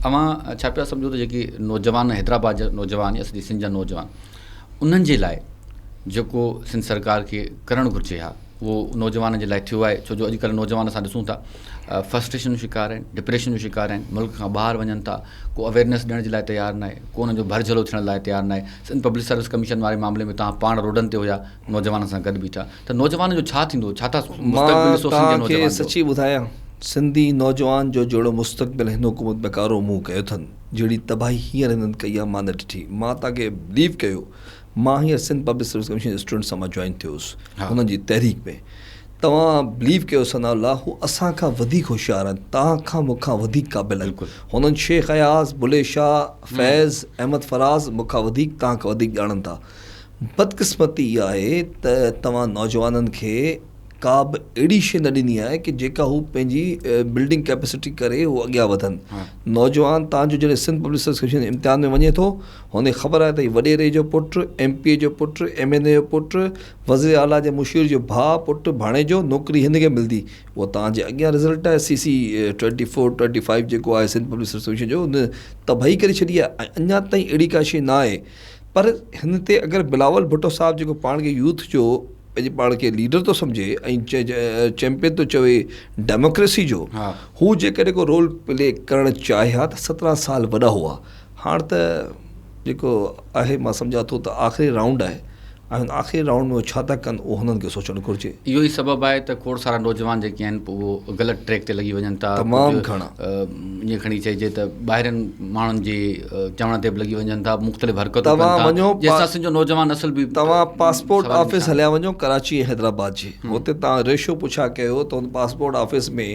اوهان ڇا پيا سمجهو ته جيڪي نوجوان حيدرآباد جا نوجوان يا سڄي سنڌ جا نوجوان انهن جي لاء جيڪو سنڌ سرڪار کي ڪرڻ گهرجي ها اهو نوجوانن جي لاء ٿيو آهي ڇو جو اڄڪلهه نوجوان اسان ڏسون ٿا فرسٽريشن جو شڪار آهن ڊپريشن جو شڪار آهن ملڪ کان ٻاهر وڃن ٿا ڪو اويرنيس ڏيڻ جي لاء تيار ناهي ڪو انهن جو ڀرجهلو ٿيڻ لاء تيار ناهي سنڌ پبلڪ سروس ڪميشن واري معاملي ۾ توهان پاڻ روڊن تي هيا نوجوانن سان گڏ بيٺا ته نوجوانن جو ڇا ٿيندو ڇا ٿا مستقبل ڏسو سنڌ جي نوجوان جو سچي ٻڌايان سنڌي نوجوان جو جهڙو مستقبل هن حڪومت ۾ ڪارو منهن ڪيو اٿن جهڙي تباهي هينئر هنن ڪئي آهي مان نه ڏٺي مان توهان کي بليو ڪيو مان هينئر سنڌ پبلڪ سروس ڪميشن جي اسٽوڊنٽس سان مان جوائن ٿيو هوس هنن جي تحريڪ ۾ توهان بليو ڪيو ثناء الله هو اسان کان وڌيڪ هوشيار آهن توهان کان مون کان وڌيڪ قابل آهن هنن شيخ اياز بلي شاهه فيض احمد فراز مون کان وڌيڪ توهان کان وڌيڪ ڄاڻن ٿا بدقسمتي اها آهي ته توهان نوجوانن کي ڪا به اهڙي شيء نه ڏني آهي ڪي جيڪا هو پنهنجي بلڊنگ ڪيپسٽي ڪري هو اڳيان وڌن. نوجوان تان جو جڏهن سنڌ پبلڪ سروس ڪميشن جي امتحان ۾ وڃي ٿو هن کي خبر آهي ته هي وڏيري جو پٽ، ايم پي اي جو پٽ، ايم اين اي جو پٽ، وزير اعليٰ جي مشير جو ڀاء، پٽ، ڀاڻيجو نوڪري هن کي ملندي. اهو توهان جي اڳيان رزلٽ آهي C C twenty four twenty five جيڪو آهي سنڌ پبلڪ سروس ڪميشن جو ان تباهي ڪري ڇڏي آهي ۽ اڃا تائين اهڙي ڪا شيء نه آهي پر هن تي اگر بلاول ڀٽو صاحب جيڪو پاڻ کي يوٿ جو پنهنجي پاڻ کي ليڊر ٿو سمجهي ۽ چيمپئن ٿو چوي ڊيموڪريسي جو هو جيڪڏهن ڪو رول پلي ڪرڻ چاهي ها ته سترهن سال وڏا هئا هاڻ ته جيڪو آهي مان سمجهان ٿو ته آخري رائونڊ آهي ۽ هن آخري رائونڊ ۾ هو ڇا ٿا ڪن اهو هنن کي سوچڻ گهرجي. اهو ئي سبب آهي ته کوڙ سارا نوجوان جيڪي آهن پوء اهو غلط ٽريڪ تي لڳي وڃن ٿا تمام گهڻا. ائين کڻي چئجي ته ٻاهرين ماڻهن جي چوڻ تي به لڳي وڃن ٿا مختلف حرڪتون ڪن ٿا جنهن سان سنڌ جو نوجوان نسل به توهان پاسپورٽ آفيس هليا وڃو ڪراچي ۽ حيدرآباد جي اتي توهان ريشو پڇا ڪيو ته ان پاسپورٽ آفيس ۾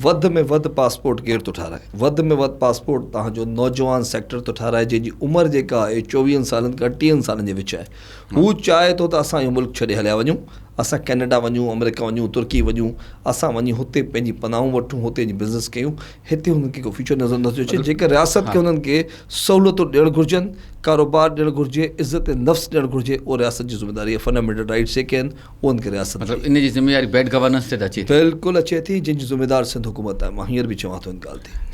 وڌ ۾ وڌ پاسپورٽ ڪير ٿو ٺهرائي وڌ ۾ وڌ پاسپورٽ توهان جو نوجوان سيڪٽر ٿو ٺهرائي جنهن جي عمر جيڪا آهي چوويهن سالن کان ٽيهن سالن جي وچ آهي هو چاهي ٿو ته اسان اهو ملڪ ڇڏي هليا وڃون، اسان ڪئناڊا وڃون، آمريڪا وڃون، ترڪي وڃون، اسان وڃي هتي پنهنجي پناهون وٺون، هتي وڃي بزنس ڪيون، هتي هنن کي ڪو فيوچر نظر نٿو اچي، جيڪر رياست کي هنن کي سهولتون ڏيڻ گهرجن، ڪاروبار ڏيڻ گهرجي، عزت نفس ڏيڻ گهرجي، اهو رياست جي ذميواري آهي، فنڊامينٽل رائيٽس جيڪي آهن اهي هن کي رياست مطلب ان جي ذميواري بيڊ گورننس تي ته اچي ٿي. بلڪل اچي ٿي، جنهن جي ذميوار سنڌ حڪومت آهي، مان هينئر به چوان ٿو ان ڳالهه تي.